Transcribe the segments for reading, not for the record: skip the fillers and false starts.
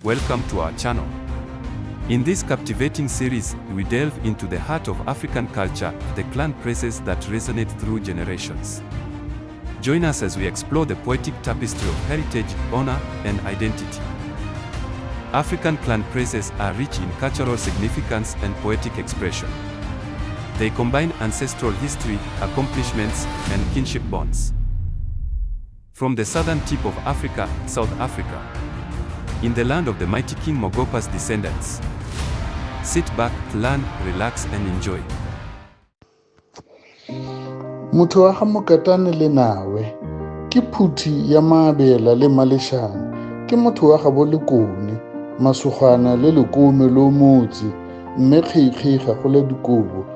Welcome to our channel. In this captivating series, we delve into the heart of African culture, the clan praises that resonate through generations. Join us as we explore the poetic tapestry of heritage, honor, and identity. African clan praises are rich in cultural significance and poetic expression. They combine ancestral history, accomplishments, and kinship bonds. From the southern tip of Africa, South Africa, in the land of the mighty King Mogopa's descendants. Sit back, learn, relax, and enjoy. Motho wa ga Mokatane le Nawe ke phuthi ya Maabela le Maleshane, ke motho wa gabo Lekone, Masogana le Lekome lo motse, mme kgeikgei ga gola dikobo.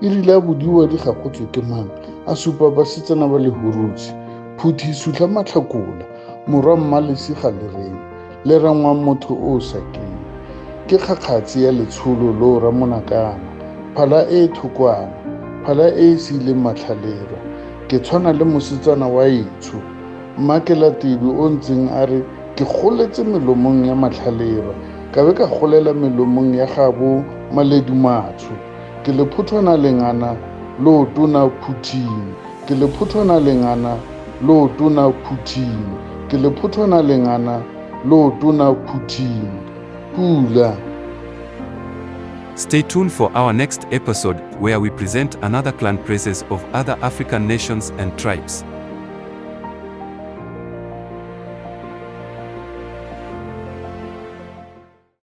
E rile a bodiwa di gagotswe ke mang, a supa basetsana ba Lehurutshi, phuthi sutlha matlhakola, morwa Mmalesi ga lereng, le rangwang motho o o sakeng. Ke kgakgatsi ya letsholo loo Ramonakana, phala e e thokwana, phala e e siileng matlhalerwa. Ke tshwana le mosetsana wa etsho, Mmakelatedi o ntseng a re ke goletse melomong ya matlhalerwa, ka be ka golela melomong ya gabo Maledumatsho. Ke lephothwana lengana loo tona phuthing, ke lephothwana lengana loo tona phuthing, ke lephothwana lengana loo tona phuthing. Pula. Stay tuned for our next episode where we present another clan praises of other African nations and tribes.